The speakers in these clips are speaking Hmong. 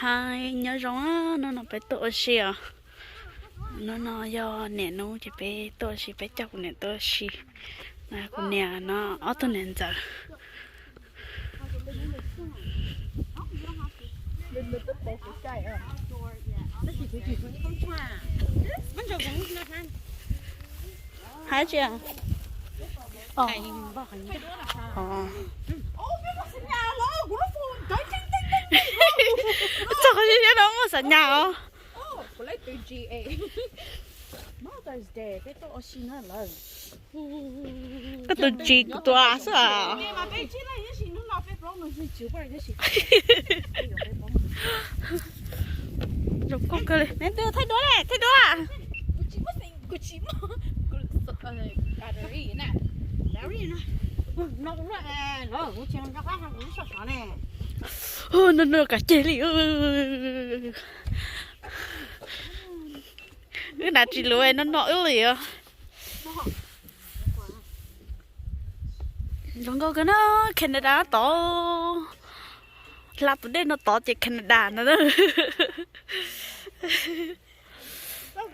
Hais nyob zoo, hnub no peb tuaj ua si os. Hnub no yog niam hnub ces peb tuaj ua si, peb coj kuv niam tuaj ua si. Kuv niam no ob tug niam ntxawm. Hais tsi? Txog qhov no muaj xav nyas os. Koj tus G kuv tus A xwb. Zoo nkauj kawg li. Neb twb thaij duab, thaij duab. No no kav ceg li. Wb hnav tsis luv no no wb li os. Zoo nkauj kawg na, Canada tod. Hla tus dej no tod ces Canada no. Tom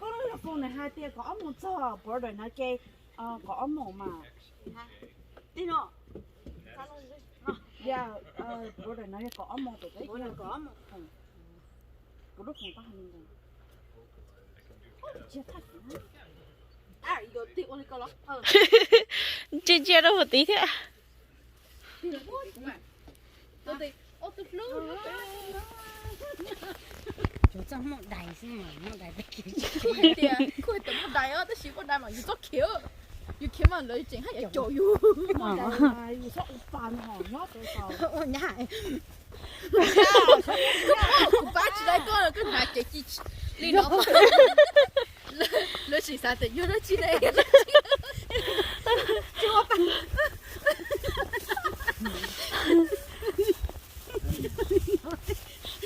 koj lub phone nws hais tias kom ob moos txog border no ces kom ob moos mas. Border no kom ob moos, kuv lub phone tau hais li ntawd. Ntsia ntsia rau hauv tid thiab. Kuv hais tias kuv hais tias muaj dais os, tab sis muaj dais mas yus txhob khiav, yus khiav mas lawv tseem haj yam caum yus. Kuv pab tsis tau koj, koj hnav cev ci li no, lawv tseem xav tias yog dab tsi ne.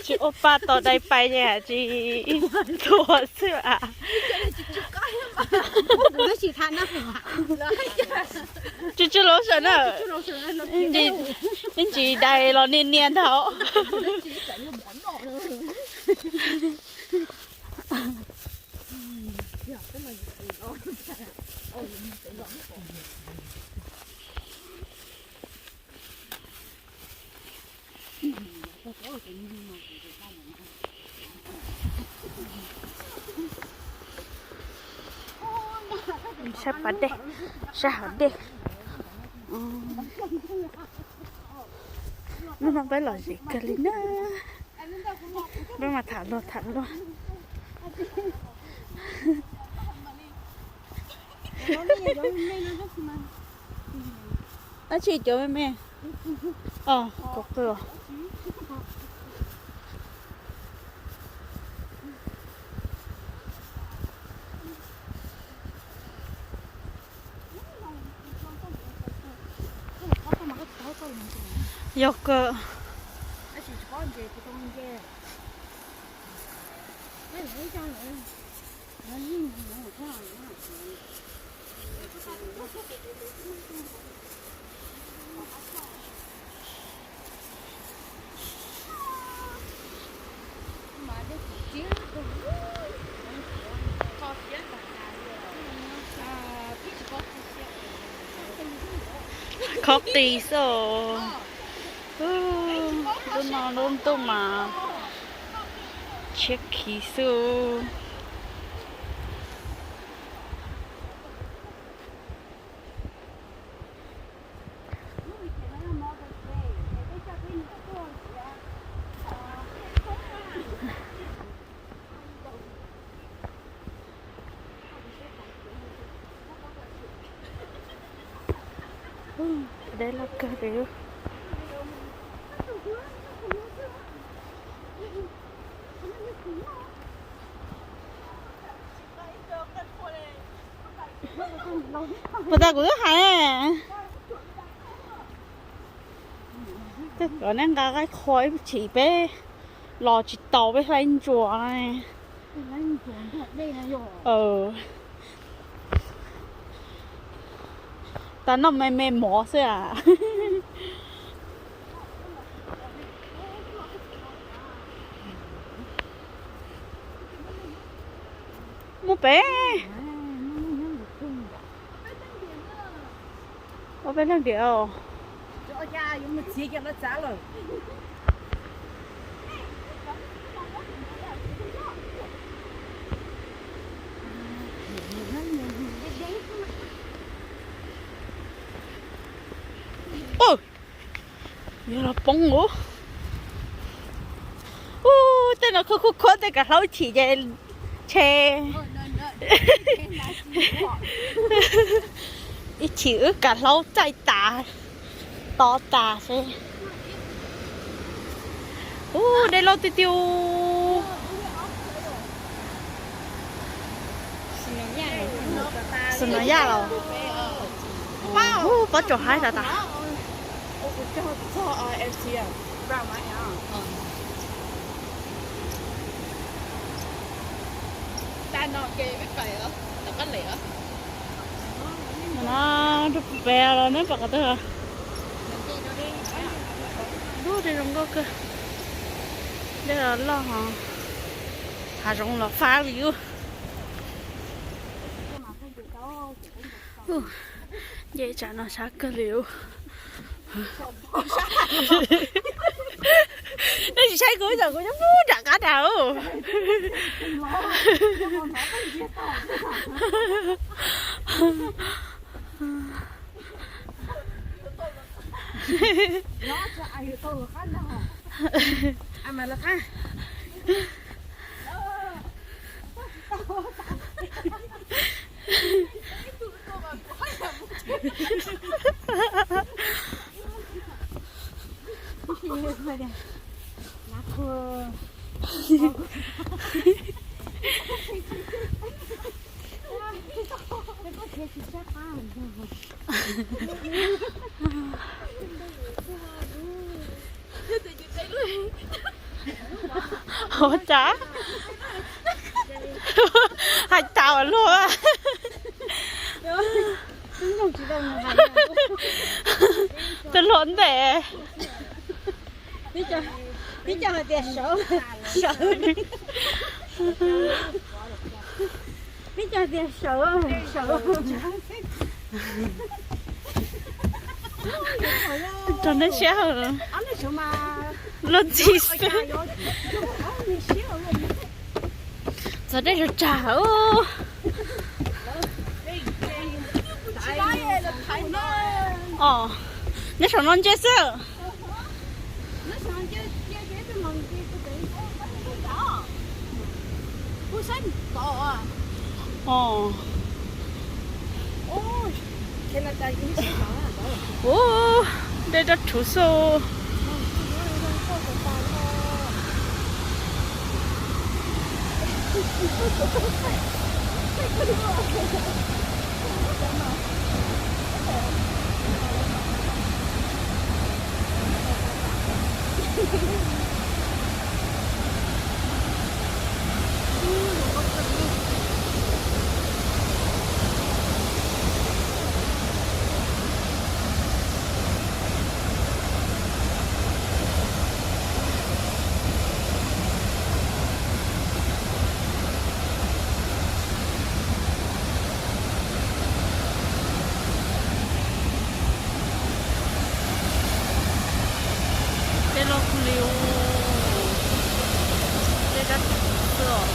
Tsis ua pa tos dais pais ces tsis tua xwb as. Tsis tsis lotion na. Ib ntsis dais los nias nias ntag. Sab pas dej, sab hauv dej. Hnub no peb lom zem kawg li na. Peb mas tham luag tham luag. Dab tsi cov me me? Os, kaum qw os. Yog kawg. Khob qis xwb. Lub no lub ntuj mas tshiab khiv xwb. Deb loj kawg li. Puas tas kuv twb hais, koj kom neb nqa qaib qhua ib chim peb Los tsis tau peb hlaib ntsuas. Tas noj me me mov xwb a. Muaj peb, ua peb leej diam. Ua, yuav los poob ua. Ua, tej no khuab khuab khuab tej kav hlaub chim ces tshe. Ib chim wb kav hlaub txaij tas, to tas xwb. Ua, dej loj tiag tiag. Xus no yaj los. Ua, pob tsuas haib tas tas. No rau pem los neb pom qhov twg. Ub, dej zoo nkauj kawg. Dej los loj hos, hav zoov los fab li ub. Nce tsam no sab kawg li ub. Nej tsis saib kuv, kuv nyob nram qab dag. Ua cas hais tas luag. Tus hluas ntes. Peb cov hais tias sawv, sawv. Peb cov hais tias sawv, sawv. Rau neb siab luag ntxhi xwb. Txog dej tsag tsag. Nyob saum no ntse xwb. Ub, dej dab rhuv xwb. Dej loj kawg li, dej dab tsi xwb os.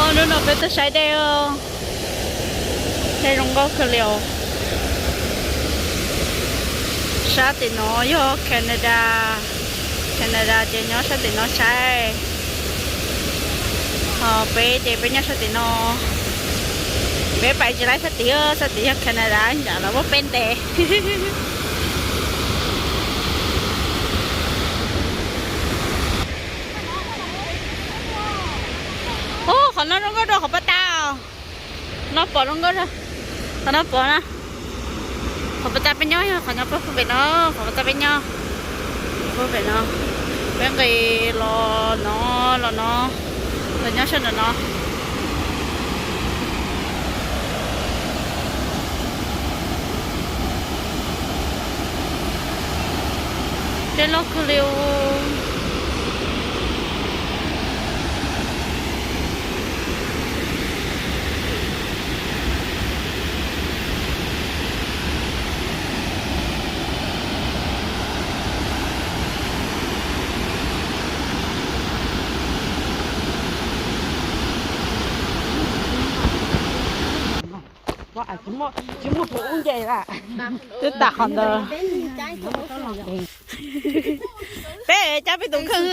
Hnub no peb tuaj saib dej, dej zoo nkauj kawg li os. Sab tim no yog Canada, Canada ces nyob sab tim no saib. Ho peb ces peb nyob sab tim no, peb pais tsis laib sab tim, sab tim yog Canada, nram los muab peb ntes. No zoo nkauj dua qhov pas tas. No pom zoo nkauj, qhov no pom na. Qhov pas tas peb nyob yog qhov no, pem no, qhov pas tas peb nyob. Pem no, peb nqis los no, los no, los nyob sab nram no. Dej loj kawg li os. Tsis muaj tus ub nce lawm. Twb tas qhov ntawd. Peb cab peb tus kheej.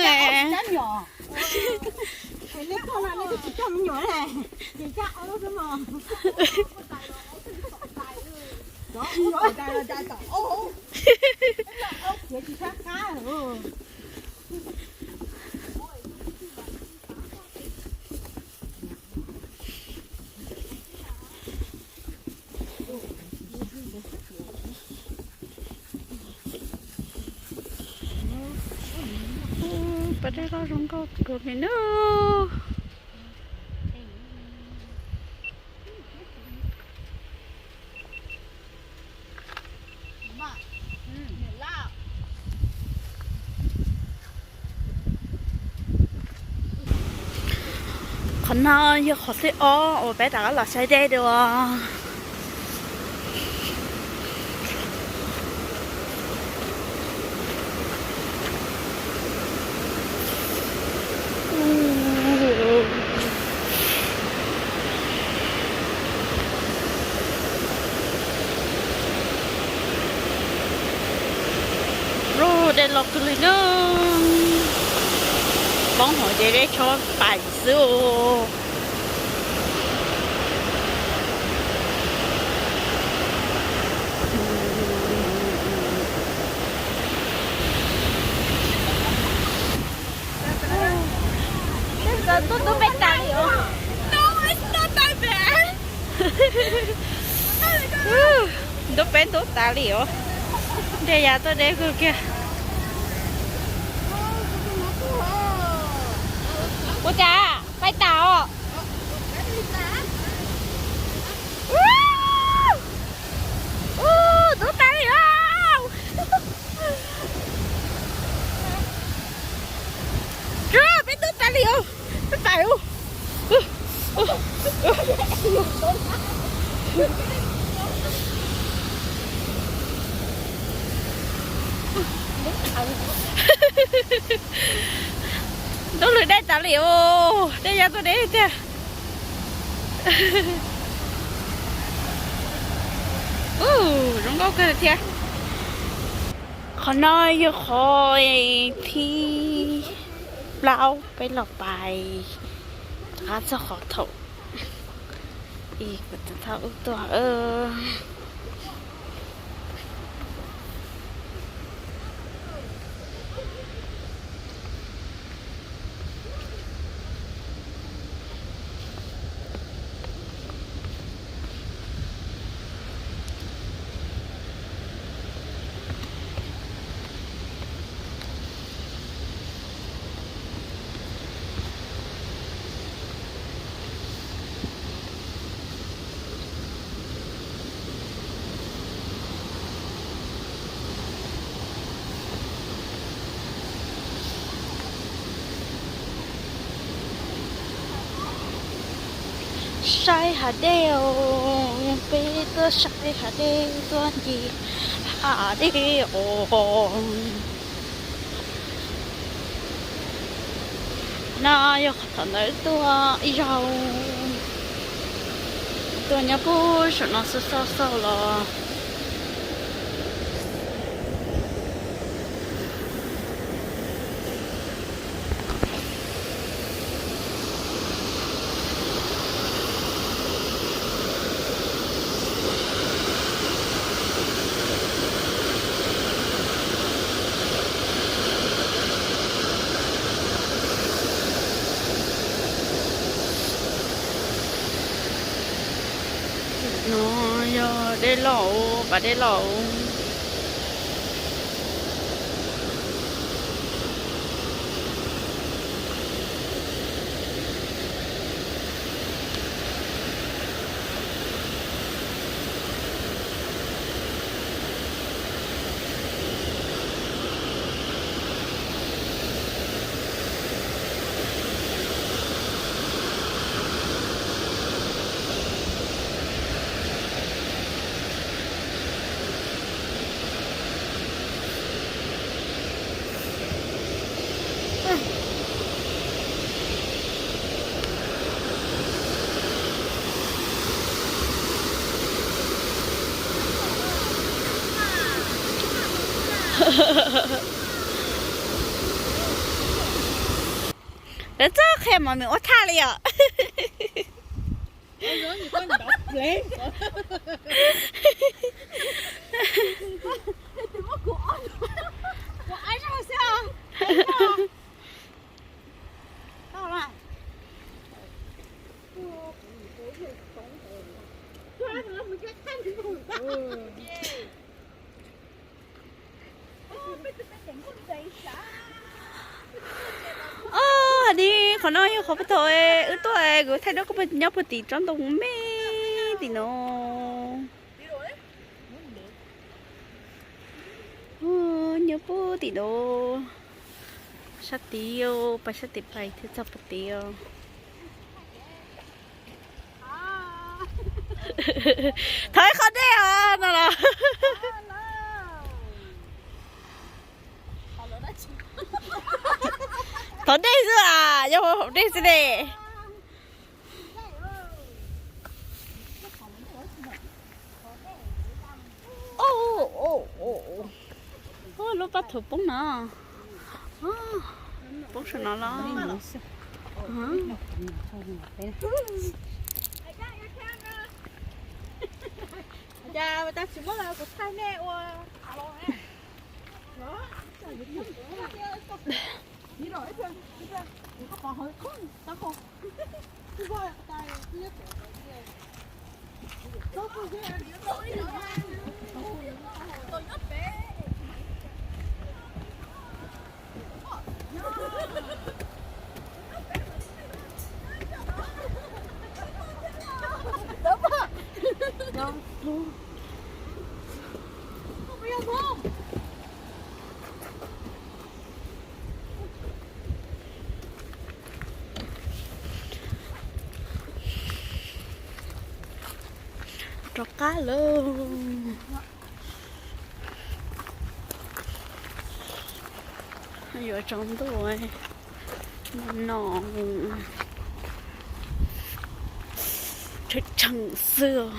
Pas dej loj zoo nkauj kawg li na. Qhov no yog qhov thib ob uas peb rov qab los saib dej dua. Dej los kawg li na. Poob hauv ces dej tshob pais xwb. Tub tub peb tas li os. Ntub peb ntub tas li os. Dej ya tuaj deb kawg kiag. Ua cas peb tas os. Ntub tas li os. Peb ntub tas li os. Peb tas li os. Ntub lwm dej tas li os, dej ya tuaj deb tiag. Zoo nkauj kawg thiab. Qhov no yog qhov thib plaub peb los pais rov qab txog qhov thaum ub tuaj. Saib hav dej os, peb tuaj saib hav dej, tuaj ncig hav dej os. No yog qhov thaum ntawd tuaj ib zaug, tuaj nyob puag saum no xwb xauj xauj los. Dej loj, pas dej loj. Lawv txoj qhia mos mim ua thaj li os. Os, ni qhov no yog qhov puag thaum wb tuaj, kuv thaij duab kuj nyob puag tim tsob ntoo me tim no. Nyob puag tim no, sab tid, pais sab tid pais thiaj txog puag tid. Thov ib qho dej os no los. Thov dej xwb as, yog haus dej xwb ne. Lub pab thaum poob no, poob saum no los. Rov qab lawm. Yuav tsaus ntuj no, tshee tshee xwb.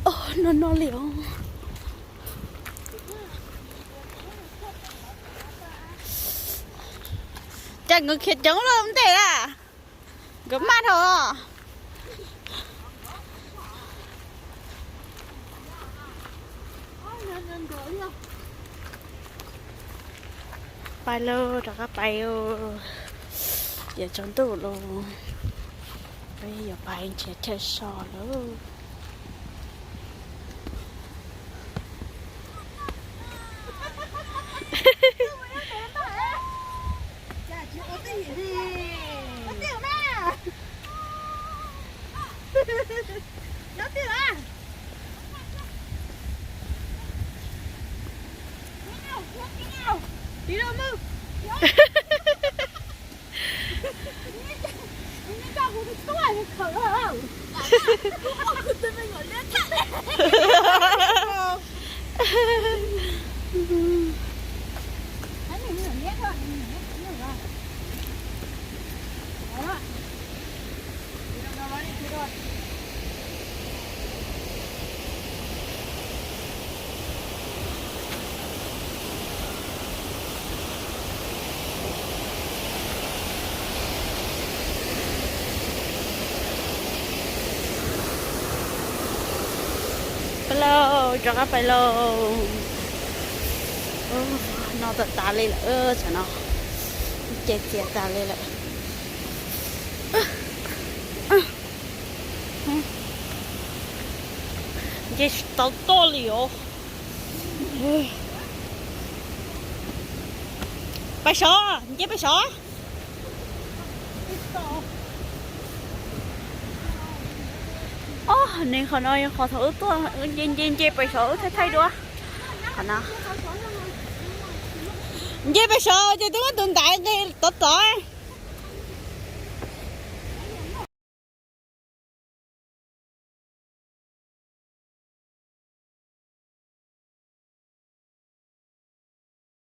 Os, no no li os. Cas nkawd khiav ceev lawm ntej a? Nkawd maj dhau. Pais lauj, rov qab pais. Yuav tsaus ntuj lawm, peb yuav pais nrhiav chaw so lawm. Rov qab pais lauj. No tas tas li lawm, tam no ces txias tas li lawm. Nce tsis tau toj li os. Pais sov, nce pais sov. Ob, ne qhov no yog qhov thaum wb tuaj, wb nce nce nce pais sov wb thaij thaij dua. Qhov no nce pais sov ces twb muab tus ntaiv nqis tod tod.